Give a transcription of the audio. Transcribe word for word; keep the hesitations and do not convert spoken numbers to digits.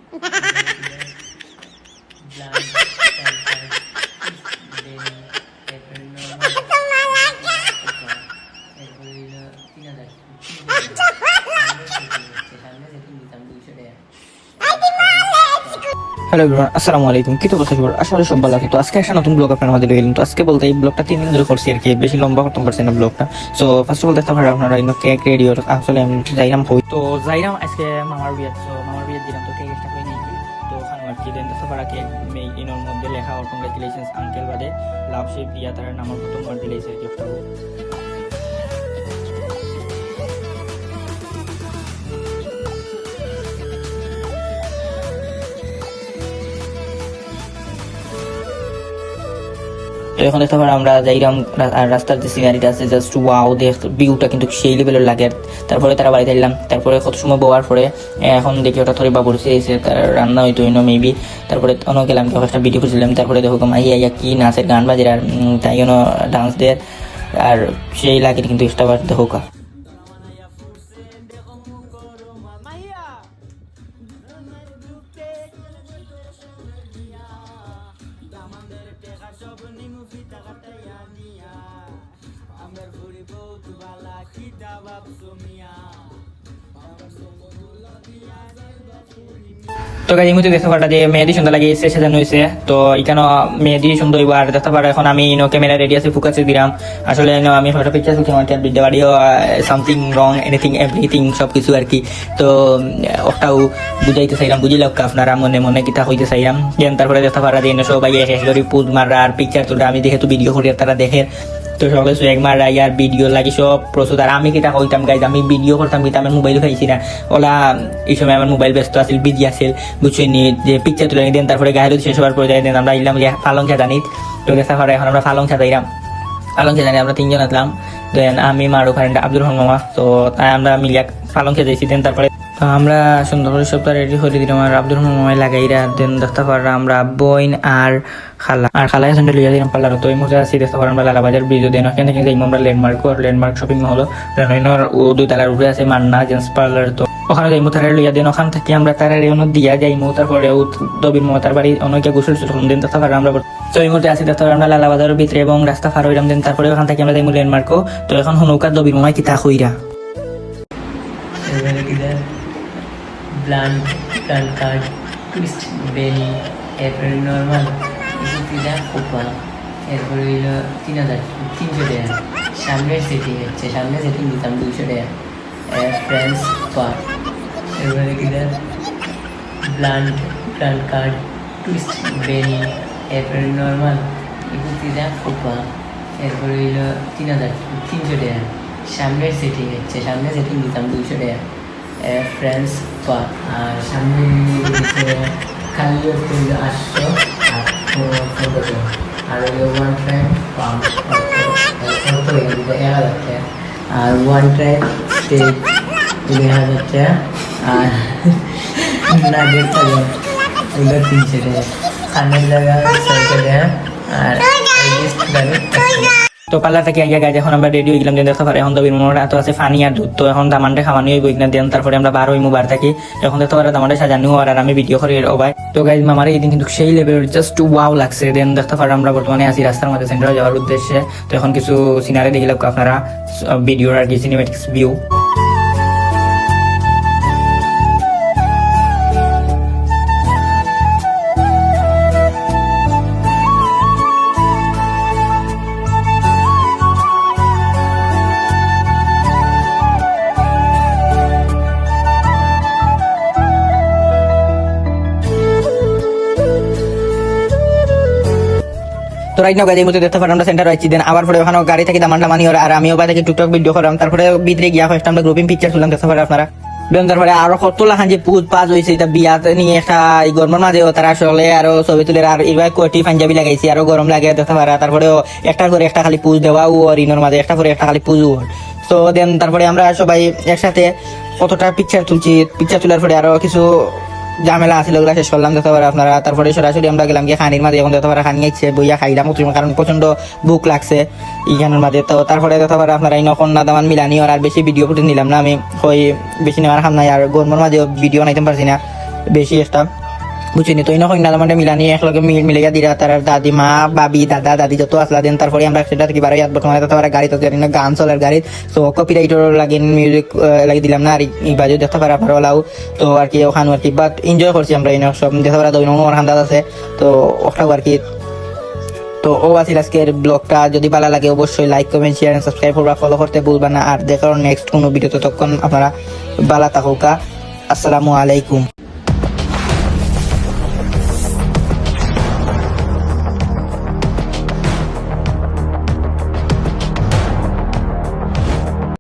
Blood, brain, এরপরে নরমাল, এরপরে হইলো তিন হাজার, তিন হাজার। সামনে সেটিং দিতাম দুইশো টাকা। হ্যালো এভরিওয়ান, আসসালামু আলাইকুম। কিতা অবস্থা সবার? আশা করি সব ভালা আছো। তো আজকে একটা নতুন ব্লগ আপনারার মাঝে লইয়া আইলাম। তো আজকে বলতে এই ব্লগটা তিন দিন ধরি করছি আর কি, বেশি লম্বা করতাম পারছি না ব্লগটা। So first of all দেখতা পাররা আপনারা ইনো কেক রেডি অর, আসলে আমি যাইরাম কই। তো যাইরাম আজকে মামার বিয়াত, so মামার বিয়াত দিলাম, তো কেক একটা করে নিয়ে তো ওখানে আর কি দেন দেখতা পাররা কেক ইনোর মধ্যে লেখা অর কংগ্রেচুলেশনস আঙ্কেল বাদে লাভ সে প্রিয়া তার নামর প্রথম বার দিলে এই কেকটা। তো এখন দেখতা পাররা আমরা যাইরাম রা-, আর রাস্তার যে সিনারিটা আছে, জাস্ট ওয়াও, দেখ ভিউটা কিন্তু সেই লেভেলর লাগে। তারপরে তারা বাড়িত আইলাম, তারপরে কত সময় বওয়ার পরে এখন দেখি হঠাৎ করে বাবুর্চি আইছে, তার রান্না হইতো হইনো মেবি। তারপরে অনো গেলাম, তো একটা ভিডিও করছিলাম, তারপরে দেখো মাই আইয়া কি নাচের গান বাজের আর উম, তাই অনো ডান্স দের, আর সেই লাগে কিন্তু এক্সট্রা বার দেখো কা। তো গাইজ, এই মুহূর্তে দেখতা পাররা যে মেহেদি সুন্দর লাগি এসে সাজানো হয়েছে। তো এখানে মেহেদি সুন্দর হইব। আর দেখতা পাররা এখন আমি ইনো ক্যামেরা রেডি আছে, ফোকাসে দিলাম। আসলে ইনো আমি ফটো পিকচার তুলতে আমার ভিডিও বাড়িও সামথিং রং, এনিথিং, এভরিথিং, সব কিছু আর কি। তো উম, ওটাও বুঝাইতে চাইলাম, বুঝিলাম আপনারা মনে মনে কিতা কইতে চাইলাম। দেন তারপরে দেখতা পাররা যে ইনো সবাই এক এক করে পোজ মাররা আর পিকচার তুলরা। আমি যেহেতু ভিডিও করি, তারা দেখের, তো সকলে সুয়েগ মারা ইয়ার ভিডিও লাগি সব প্রস্তুত। আর আমি কিতা কইতাম গাইজ, আমি ভিডিও করতাম কিতা, আমার মোবাইল পাইছি না। ওলা এই সময় আমার মোবাইল ব্যস্ত আছিল, বিজি আছিল, বুঝছইন নি, যে পিকচার তুলে দেন। তারপরে গায়ে হলুদ শেষ হওয়ার পরে যাই দেন আমরা আইলাম যে পালং সাজানিত। তো দেখতা পাররা এখন আমরা পালং সাজাইলাম, পালং সাজানি আমরা তিনজন আসলাম। দেন আমি, মারুফ আর আব্দুর রহমান মামা। তো তাই আমরা মিলিয়া পালং সাজাইছি। দেন তারপরে তো আমরা সুন্দর করে সবটা রেডি করে দিলাম। আর আব্দুর রহমান মামায় লাগাইরা। দেন দেখতা পাররা আমরা বইন আর খালা, আর খালায় এখন লইয়া দিলাম পার্লার। তো এই মুহূর্তে আছি দেখতা পাররা আমরা লালাবাজার ব্রিজ। দেন ওখান থেকে যাইমু আমরা landmark, landmark shopping mall, landmark ও দুই তলার উপরে আছে মান্না জেন্টস পার্লার। তো ওখানে যাইমু তারারে লইয়া, দেন ওখান থেকে আমরা তারারে অনো দিয়া যাইমু। তারপরে ও দবির মমতার বাড়ি অনো গিয়া গোসল টোসল করমু। দেন দেখতা পাররা আমরা তো এই মুহূর্তে আছি দেখতা পাররা আমরা লালাবাজারের ভিতরে এবং রাস্তা পার হইলাম। দেন তারপরে ওখান থেকে আমরা যাইমু ল্যান্ডমার্কও। তো এখন হুনউক্কা দবির মমায় কিতা কইরা। এরপরে কি দেয়? ব্লান্ট, ব্লান্ট কার্ড, টুইস্ট, বেনি, এরপরে নর্মাল, এগুলো কি দেয়? কোপা, এরপরে হইলো তিন হাজার, তিনশো টাকা। সামনের সেটিং হচ্ছে, সামনের সেটিং দিতাম দুইশো টাকা। এর ফ্রেন্ডস পার, এরপরে কি দেয়? ব্লান্ট, ব্লান্ট কার্ড, টুইস্ট, বেনি, এরপরে নর্মাল, এগুলো কি দেয়? কোপা, এরপরে হইলো তিন হাজার, তিনশো টাকা। সামনের সেটিং হচ্ছে, সামনের সেটিং দিতাম দুইশো টাকা। এ, ফ্রেন্ডস পা-, আর সামনে হচ্ছে খালি হচ্ছে হইলো আটশো আর পনেরোশো। আর হইলো ওয়ান টাইম পাম্প, অর্থ, অর্থ হইলো হচ্ছে এক হাজার টাকা। আর ওয়ান টাইম স্টেজ দুই হাজার টাকা। আর নাগেট পাইলাম হইলো তিনশো টাকা। খানের জায়গা ছয়শো টাকা। আর আইরিশ লাগে একশো টাকা। তো পার্লার থেকে আইয়া গাইজ এখন আমরা রেডি হয়ে গেলাম। যে দেখতা পাররা এখন দবির মমার আতো আছে পানি আর দুধ, তো এখন দামানরে খাওয়ানি হইব এখানে। দেন তারপরে আমরা বার হইমু বার থাকি। এখন দেখতা পাররা দামানরে সাজানি হওয়ার আর আমি ভিডিও করি ও ভাই। তো গাইজ মামারে এই দিন কিন্তু সেই লেভেল জাস্ট ওয়াও লাগছে। দেন দেখতা পাররা আমরা বর্তমানে আছি রাস্তার মাঝে সেন্টারে যাওয়ার উদ্দেশ্যে। তো এখন কিছু সিনারি দেখিলাম আপনারা, আহ, ভিডিওর আর কি সিনেম্যাটিক্স ভিউ। তো রাইট নাও গাইজ, এই মুহূর্তে দেখতা পাররা আমরা সেন্টার আইছি। দেন আবার পরে ওখানে গাড়ি থাকি দামান টামানি ওর আর আমি ওবা থাকি টুকটাক ভিডিও করলাম। তারপরে ভিতরে গিয়া কয়েকটা আমরা গ্রুপিং পিকচার তুললাম, দেখতা পাররা আপনারা। দেন তারপরে আরো কত লাখান যে পোজ পাজ হইছে, এটা বিয়াত নিয়ে একটা এই গরমের মাঝে তারা আসলে আরো ছবি তুলে। আর এবার কয়টি পাঞ্জাবি লাগাইছি, আরো গরম লাগে দেখতা পাররা। তারপরে একটা করে একটা খালি পোজ দেওয়া ও আর ইনোর মাঝে একটা করে একটা খালি পোজ ও। তো দেন তারপরে আমরা সবাই একসাথে কতটা পিকচার তুলছি, পিকচার তোলার পরে আরো কিছু ঝামেলা আছিল, ওগুলা শেষ করলাম দেখতা পাররা আপনারা। তারপরে সরাসরি আমরা গেলাম গিয়া খানির মাঝে, এখন দেখতা পাররা খানি আইছে, বইয়া খাইলাম, কারণ প্রচন্ড ভুক লাগছে ইখানোর মাঝে। তো তারপরে দেখতা পাররা আপনারা ইনো কন্যা দামান মিলানি ওর, আর বেশি ভিডিও ফুটেজ নিলাম না আমি, ওই বেশি নেওয়ার কাম নাই, আর গরমের মাঝে ভিডিও বানাইতাম পারছি না। বেশি একটা বুঝছইন নি। তো ইনো কইন্যা দামান্দে মিলানি একলগে মিল-, মিলাইয়া দিরা, তারার দাদিমা, ভাবি, দাদা, দাদি যত আছলা দেন, তারপরে আমরা accident থাকি বারইয়া বর্তমানে তারা গাড়িত আছে, এনে গান চলের গাড়িত। So copyright-র লাগি music, আহ, লাগি দিলাম না, আর ই-, ই বাজু দেখতা পাররা, পারো লাউ। তো আর কি অখান আর কি, but enjoy করছি আমরা ইনো সব, দেখতা পাররা দুই নম্বর আন্দাজ আছে। তো অখান আর কি। তো অউ আছিল আজকের vlog-টা, যদি ভালা লাগে অবশ্যই like, comment, share and subscribe করবা, follow করতে ভুলবা না। আর দেখার next কুনু video, ততক্ষণ আপনারা ভালা থাকউক্কা। আসসালামু আলাইকুম।